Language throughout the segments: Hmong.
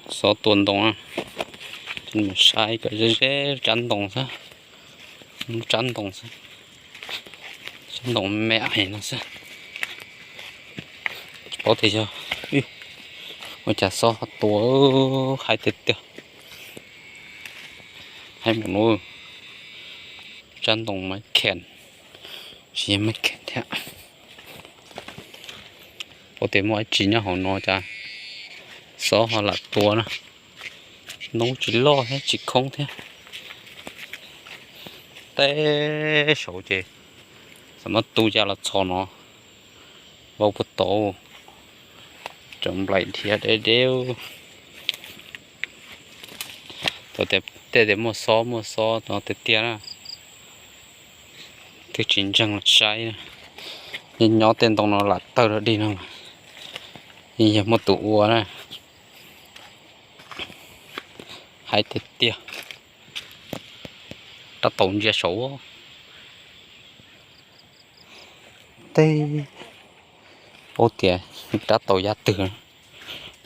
Xob tua ntoo na, mus saib kom ze ze lub tsab ntoo xwb, lub tsab ntoo xwb, tsab ntoo me ais no xwb. Tsis paub tias yog, ua cas xob ho tua, haib tiag tiag. Haib mus no, tsab ntoo maiv khees, tsis yog maiv khees thiab. Paub tias muaj dab tsi nyob hauv no cas xob ho lam tua na. Ntoo tsis loj thiab tsis khoob thiab. Tej saum ces xav muab tu ya los txhos no, vau puag tod, cov nplaim dhia deb deb. Thaum tej tias muaj xob muaj xob no tiag tiag na, twb tsis ntseeg los saib. Yeej nyob tej ntoo no lam tawg dog dig no, yeej yog muaj tus ua na. Haib tiag tiag. Rab taus ntsia saud, tej paub tias rab taus yav twg,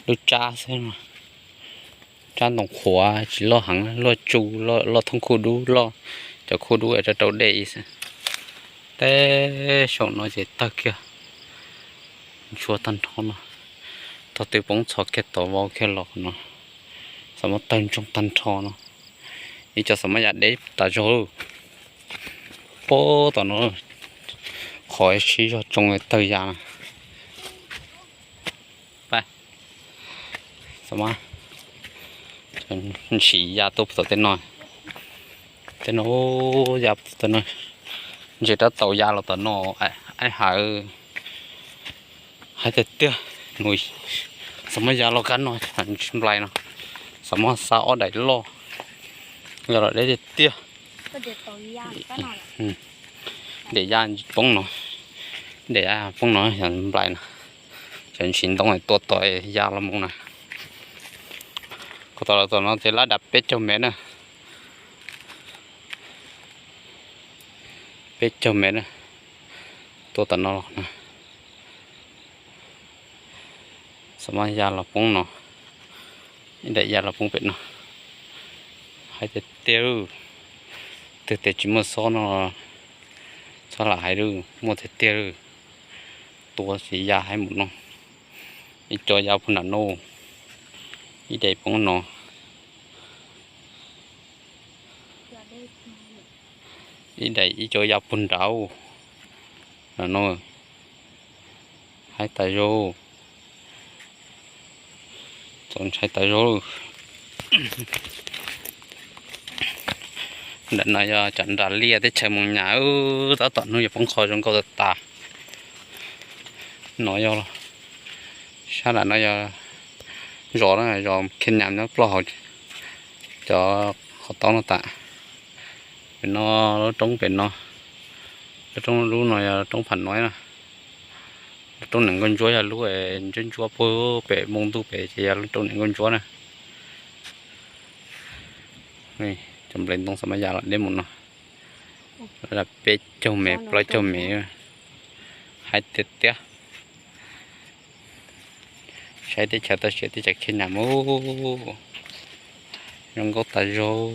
lub tsab xwb mas. Tsab ntoo qhuav tsis loj heev, loj tsu, loj thoob khuj dub, loj cov khuj dub rau rau dej xwb. Tej saum no ces tawg kiag ntsuab tag nrho no. Thaum twg poob txhos kiag tod vau kiag los no, xav muab tawg ntsoog tag nrho no. Ib co xav muab ya deb tas zog. Puag tom no, qhov sib zog tsoo tawg ya na. Xav muab ntsis ya tuaj puag tom tej no, tej no ya puag tom no. Ntses rab taus ya los tom no, aib hawv. Haib tiag tiag. Nws xav muab ya los kab no, ntsis nplai no, xav muab xa ob daim loj, ya los deb tiag tiag. Daim ya poob no, daim ya poob no yog nplai no, cov ntsis ntoo tua tod ya los mus na. Kuv tom los tom no ces lab dam peb caug mev na, peb caug mev na, tua tom no los na. Xav muab ya los poob no, ib daim ya los poob pem no. Haib tiag tiag, twg tias tsis muaj xob no, txhob lam hais, muaj tiag tiag. Tua tsis ya haib mus no, ib co ya puag nram no, ib daim poob no, ib daim ib co ya puag nrad no. Haib tas zog, txaus ntshai tas zog. Nram no yog cov nram liaj teb chaws Moos Nyas, tab tom hnub yuav poob qho zoo nkauj tas tas. No yog, sab nram no yog zos, zos Khiav Nyas nyob ploj hauv cov qhov taub no tas. Pem no, lub roob pem no, lub roob lub no yog roob Pham Nuav na. Lub roob niam nkauj ntsuab yog lub ntsuab ntsuab puag pem moo ntuj pem ces yog lub roob niam nkauj ntsuab na. Cov nplai ntoo xav mas ya los deb mus no, peb caug mev plaub caug mev, haib tiag tiag. Saib teb chaws toj siab teb chaws Khiav Nyas mus, zoo nkauj tas zog.